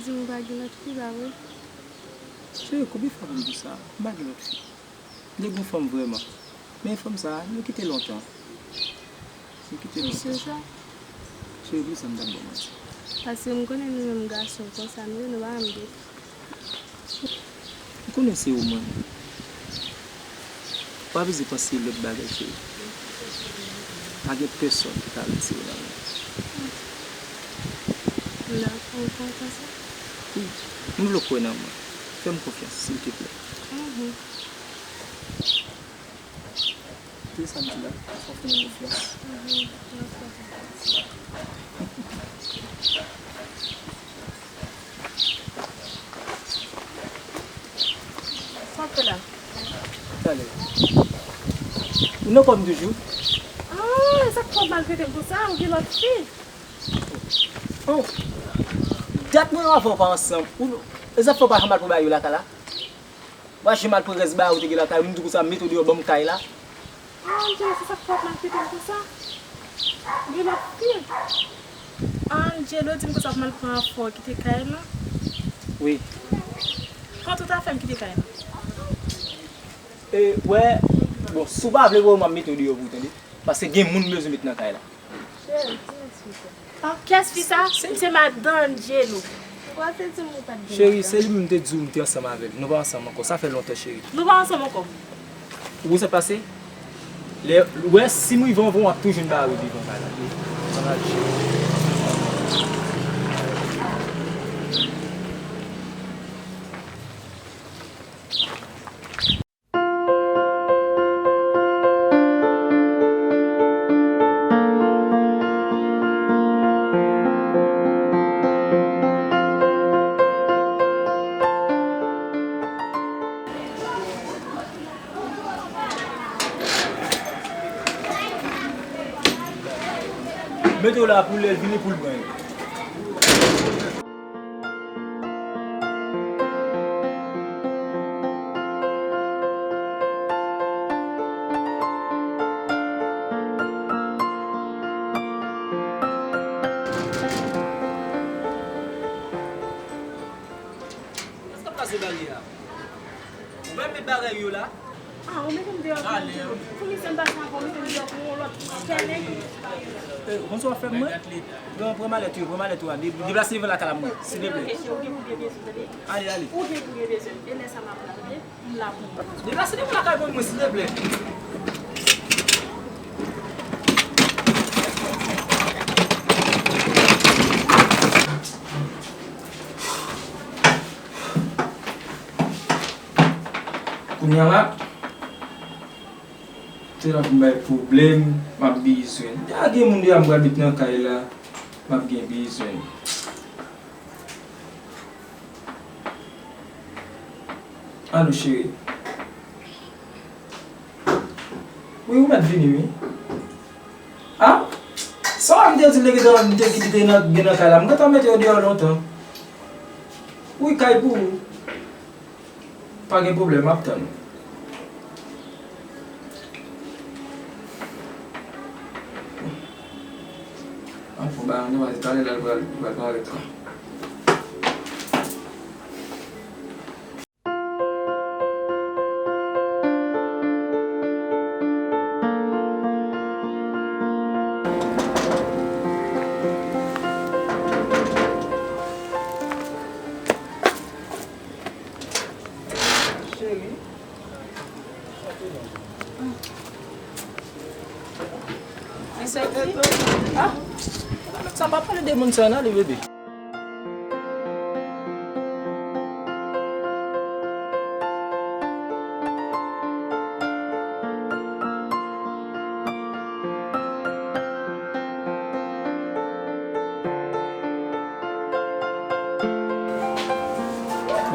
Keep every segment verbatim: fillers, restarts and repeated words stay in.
Di m ou pa gen lòt fi, pa vre? Cheri, konbyen fwa pou m di sa? M pa gen lòt fi. M te gen yon fanm vrèman. Men fanm sa, nou kite lontan. Nou kite lontan. Ou si sa? Cheri, poukisa m t ap ba w manti? Paske m konnen nou menm gason konsa nou ye, nou pa janm gen fi. M konnen se ou mwen. Pa bezwen panse lòt bagay, cheri. Pa gen pèsonn ki ka retire w nan men m. M dakò, ou pa panse? Wi, m vle w kwè nan mwen. Fè m konfyans, silteplè. Mhm. Se sa m di la, fò w fè m konfyans. Mhm, m ap fè konfyans. Sa w ap fè la? Talè. Ou nan kò m toujou? Ah, e sa k fè w maltrete m konsa? Ou gen lòt fi? Oh. Dat mwen avè w pa ansanm. Ou, e sa k fè w pa janm al pran bagay yo lakay la? Ou pa janm al pran rès bagay ou te gen lakay ou, m di w konsa, mete w deyò, ban m kay la. Ah, Angelo, se sa k fè w ap maltrete m konsa? Ou gen lòt fi? Angelo di m konsa pou m al pran afè w kite kay la? Wi. Pran tout afè m kite kay la. E, wè, bon, si w pa vle, wè, m ap mete w deyò pou ou, tande. Paske gen moun m bezwen met nan kay la. Cheri, kiyès fi sa? Ah, kiyès fi sa? Se, se madan Angelo. Ou pa te di m ou pa t gen madan? Cheri, se li menm m te di w m te ansanm avè l. Nou pa ansanm ankò. Sa fè lontan, cheri. Nou pa ansanm ankò? Ou konn sa k pase? Lè, ou wè, si m rive anvan w, w ap tou jwenn bagay ou devan kay la. Ann ale, cheri. Mete w la pou lè l vini pou l pran yo. Èske w pase baryè a? Ou pa met bagay yo la? Ah, ou mete m deyò pou yon ti bout. Pou misye m pase ankò, ou mete m deyò pou yon lòt pèlen. Eh, ou konn sa w ap fè mwen? Pran, pran malèt yo, pran malèt yo a. De-, deplase devan lakay la mwen, silvouplè. Ok, cheri, ou gen pou gen bezwen, tande? Ale, ale. Ou gen pou gen bezwen. E lè sa m ap la, tande? M la pou ou. Deplase devan lakay mwen, mwen, silvouplè. Kounye a la, se la pou m bay pwoblèm, m ap bezwen. Deja gen moun deja m pral met nan kay la, m ap gen bezwen. Alo, cheri. Wi, ou mèt vini, wi. A? Sa w ap di, m te di l te gentan, m te kite l nan, gen nan kay la. M gentan mete yo deyò lontan. Wi, kay pou ou. Pa gen pwoblèm, m ap tann ou. An fon ba yon demwazèl, talè la, l pral, l pral parèt la. Cheri. Li sèkti? Ah, sa pa pale de moun sa nan li, bebe.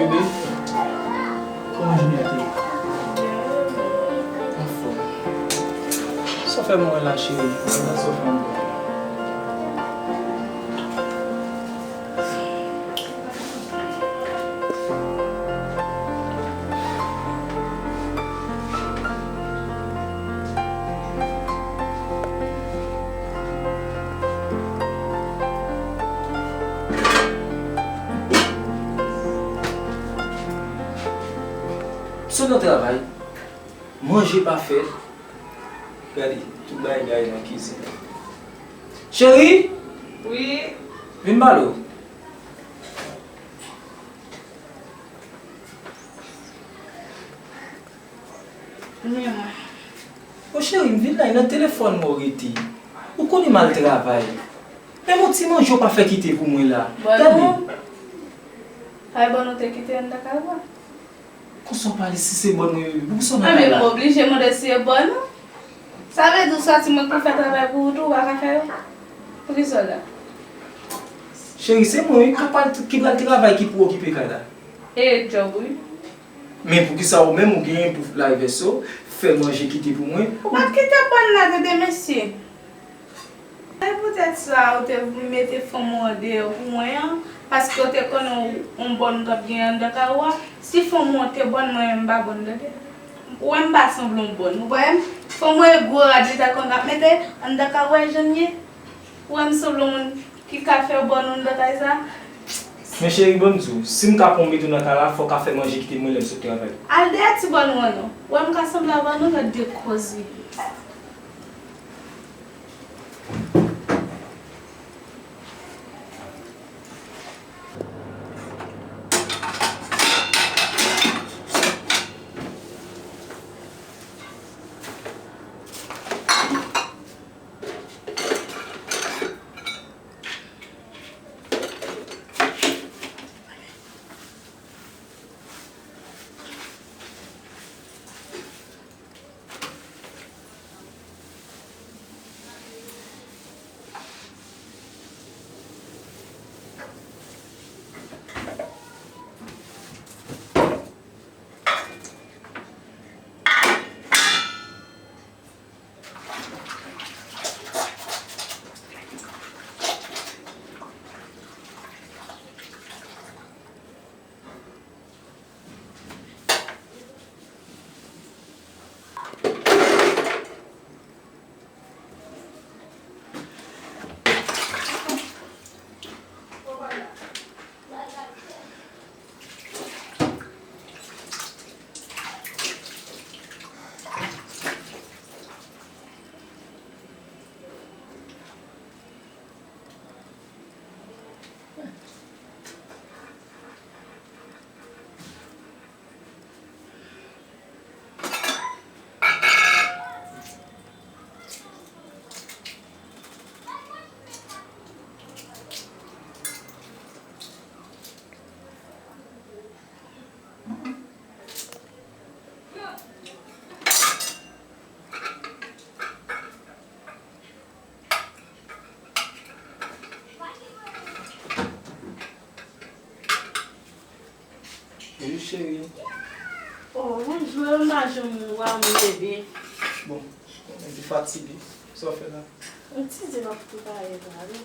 Bebe, kòman jounen an te ye? Anfòm. Sa w fè m wè la, cheri? Sa w fè m wè? Travay, manje pa fèt. Gade, tout bagay gaye nan kizin. Cheri! Wi. Vin pale w. Wi, mwen. O cheri, m vin la, e nan telefòn mwen w rete. Ou konnen m al travay. Menm yon ti manje w pa fè kite pou mwen la. Gade. Bòn ou? Pa e bòn ou te kite anndan kay ou a? Konsa w pale, si se bòn mwen, poukisa w nan kay la? Anben, m oblije mande si e bòn ou. Sa vle di w sòti mwen pou fè travay pou ou tou, ou pa ka fè yo? Poukisa w la? Cheri, se mwen, wi, k ap pral, ki pral travay, ki pou okipe kay la. E djòb ou, wi. Men poukisa ou menm ou genyen pou lave vèso, fè manje kite pou mwen? Ou pa t kite bòn la, tande mesye. Se poutèt sa ou te mete fanm ou andeyò pou mwen an, paske ou te konnen yon, yon bòn ou t ap gen anndan kay ou a. Si fanm ou an te bòn, mwen menm m pa bòn, tande. Ou wè m pa sanble yon bòn. Ou pa wè m? Fanm ou e gwo rad li ta konn ap mete anndan kay ou a, jan l ye. Ou wè m sanble yon moun ki ka fè bòn anndan kay sa? Men cheri, ban m di w, si m ka pran w mete w nan kay la, fò w ka fè manje kite mwen lè m sot travay. Al dèyè ti bòn ou an non. Ou wè m ka sanble a bòn ou, gad de kòz li ye. Bonjou, cheri. Oh, bonjou, m pa janm wè w, m leve. Bon, mwen te fatige. Sa w fè la? Yon ti zen m ap prepare la, wi.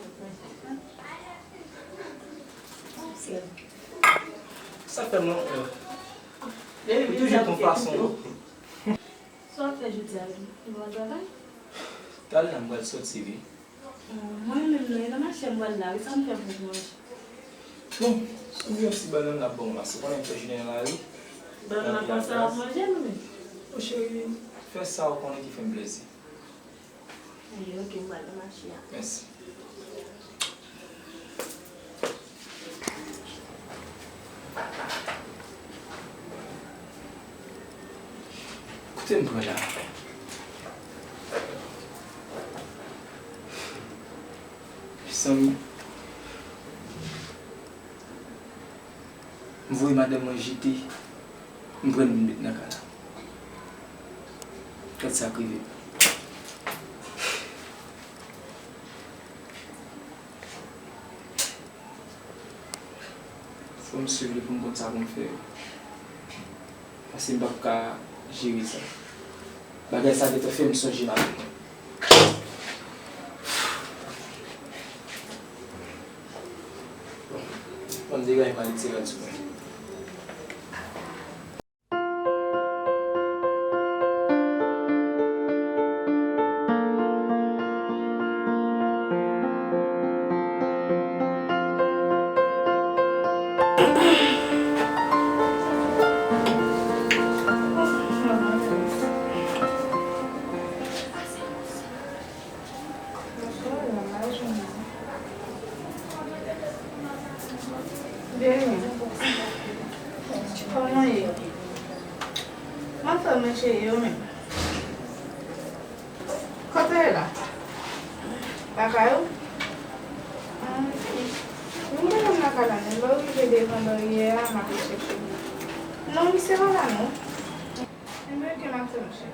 Sa fè lontan. Ou toujou kon fason w. Sa w ap fè jodi a, ou pral travay? Talè a m pral soti, wi. Mwen menm non, e nan mache m pral la, wi, sa m fè pou manje? Bon, si w gen yon ti bannann, l ap bon la. Si w konnen m fè jounen nan lari. Bannann nan pase w ap manje l, wi. O cheri, fè sa ou konnen ki fè m plezi. Anben, oke, m pral nan mache a. Mèsi. Kote m pran la? Mezanmi. M voye madanm mwen jete. M pran l vin met nan kay la. Gad sa k rive m. Fò m swiv li pou m konn sa pou m fè. Paske m p ap ka jere sa. Bagay sa gentan fè m sonje mari mwen. Bon, m degaje m ale ti rad sou mwen. E yo menm. Kote w ye la? Lakay ou? Ah, ok. Vin gade m lakay la, menm lè w rive devan barye a, m ap vin chèche w. Non, misye pa la non. Enben, ok, m ap tann ou, cheri.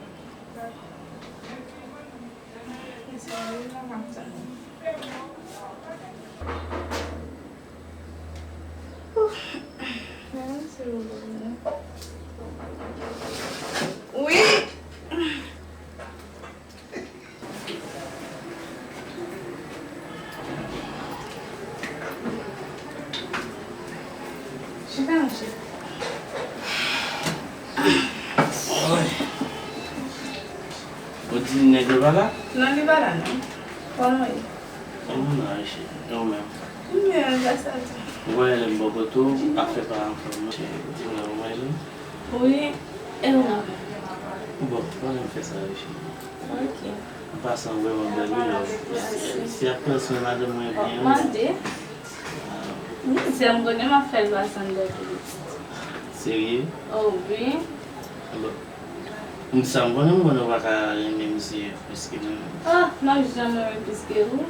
Misye pa la, m ap tann ou. Ouf. Wi. Chita, monchè. Ou di nèg yo pa la? Non, li pa la, non. Kòman w ye? Mwen la, cheri. E ou menm? M byen, gras a Dye. Ou wè lè m bò kote w, afè pa anfòm non, cheri. Di mwen, ou manje? Wi, e ou menm? Bon, pa janm fè sa, wi, cheri. Ok. An pasan, ou vrèman bèl, wi, love. Mèsi. Si ap pran swen madanm mwen byen, wi. M ap mande. Wi, se m konnen m ap fè l pase anndan tou. Serye? Oh, wi. Bon. M di sa, m konnen, m konnen ou pa ka renmen misye plis ke mwen menm. Ah, m ap janm renmen plis ke ou.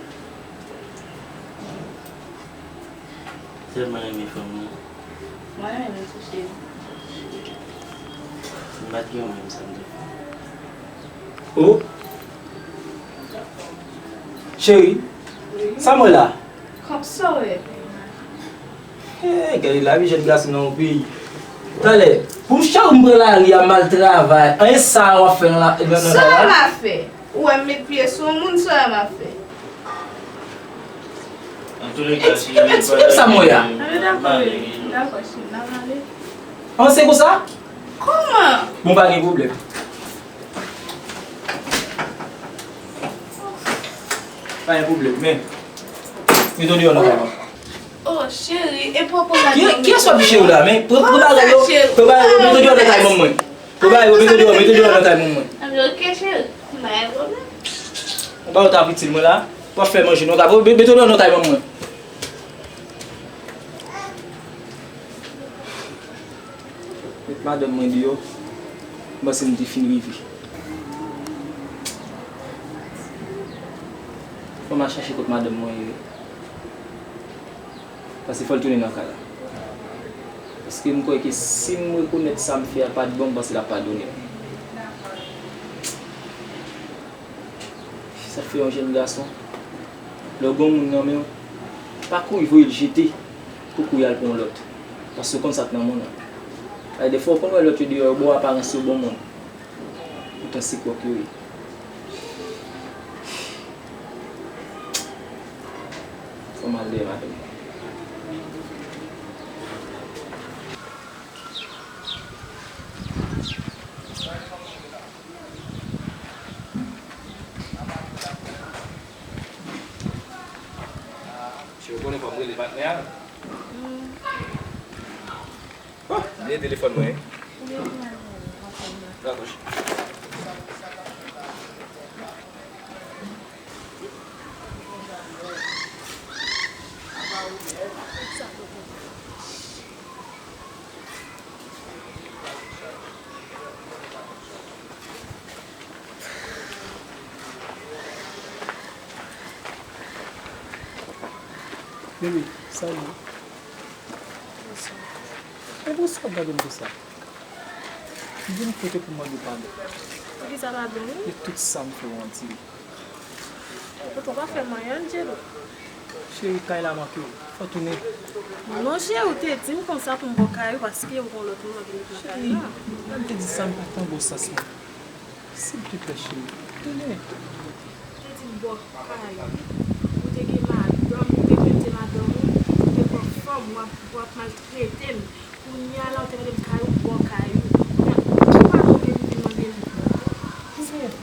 Tèlman renmen fanm nan. Mwen renmen tou, cheri. M pa t gen yon menm sa m te fè. Oh! Cheri, sa m wè la? Kòm sa w wè? Eh, gade lavi jèn gason nan yon peyi. Talè, pou cheri m pran lari a, m al travay. Anyen sa w ap fè nan la, nan, nan kay la? Sa w ap fè? Ou wè m met pye sou yon moun, sa w ap fè? Antouleka, cheri, pa lage m. Anben, dakò, wi. Dakò, cheri, n ap ale. An, se konsa? Kòman? Bon, pa gen pwoblèm. Pa gen pwoblèm, men mete w deyò nan kay mwen. Oh, cheri, e pwopo la. Ki, kiyès w ap di cheri la? Men pran, pran bagay yo, pran bagay yo, mete w deyò nan kay manman mwen. Pran bagay yo, mete w deyò, mete w deyò nan kay manman mwen. Anben, ok, cheri. Pa gen pwoblèm. Ou pa wè w t ap itil mwen la? W ap fè manje non, ka mete w deyò nan kay manman mwen. Met madanm mwen deyò, m panse m te fin rive. Fò m al chache kot madanm mwen ye. Paske fò l tounen nan kay la. Paske m kwè ke si m rekonèt sa m fè a pa t bon, m panse l ap padone m. Sa fè yon jèn gason, lè w gen yon moun nan men w, pa kouri voye l jete pou kouri al pran yon lòt. Paske w konn sa k nan moun nan. Ay, defwa w konn wè lòt yo deyò, yo ba w aparans yo bon moun. Poutan se kòk yo ye. Fò m al dèyè madanm mwen. Cheri, ou konnen fò m rele patnè a. Oh, bliye telefòn mwen. Dakò, cheri. Baby, salut. Bonswa. E bonswa, gade m konsa. M vin kote pou mande w padon. Poukisa padon, wi? De tout sa m fè w ann Tilly. Epi ou pa fè m anyen, Angelo. Cheri, kay la manke w. Fò w tounen. Non, cheri, ou te di m konsa pou m ba w kay ou, paske ou gen yon lòt moun w ap vin nan kay la. Cheri, lè m te di sa, m pa t nan bon sans mwen. Silvouplè, cheri, tounen. Ou te di m ba w kay ou. Ou te gen madanm, ou te mete madanm ou, ou te pran fanm, w ap, w ap maltrete m. Kounye a la, ou te mande m kay ou, m ba w kay ou. Kounye a, ou pa tonbe pou vin mande m.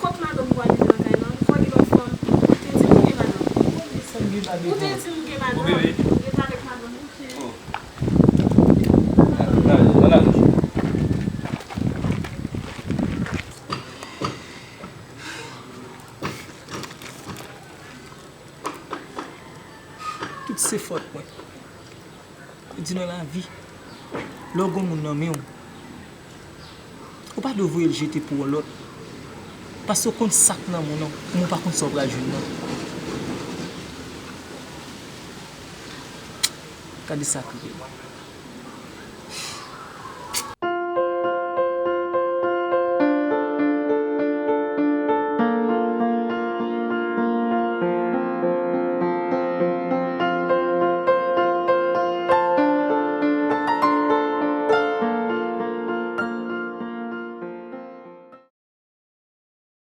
Kot madanm ou al mete nan kay la? Fò gen yon fanm. Ou te di m ou gen madanm. Ou te di m ou gen madanm. Ou rete avèk madanm ou, cheri. Tout se fòt mwen. Yo di nan lavi, lè w gen yon moun nan men w, Ou pa dwe voye l jete pou yon lòt. Paske w konn sa k nan men w nan, men w pa konn sa w pral jwenn nan. Gade sa k rive.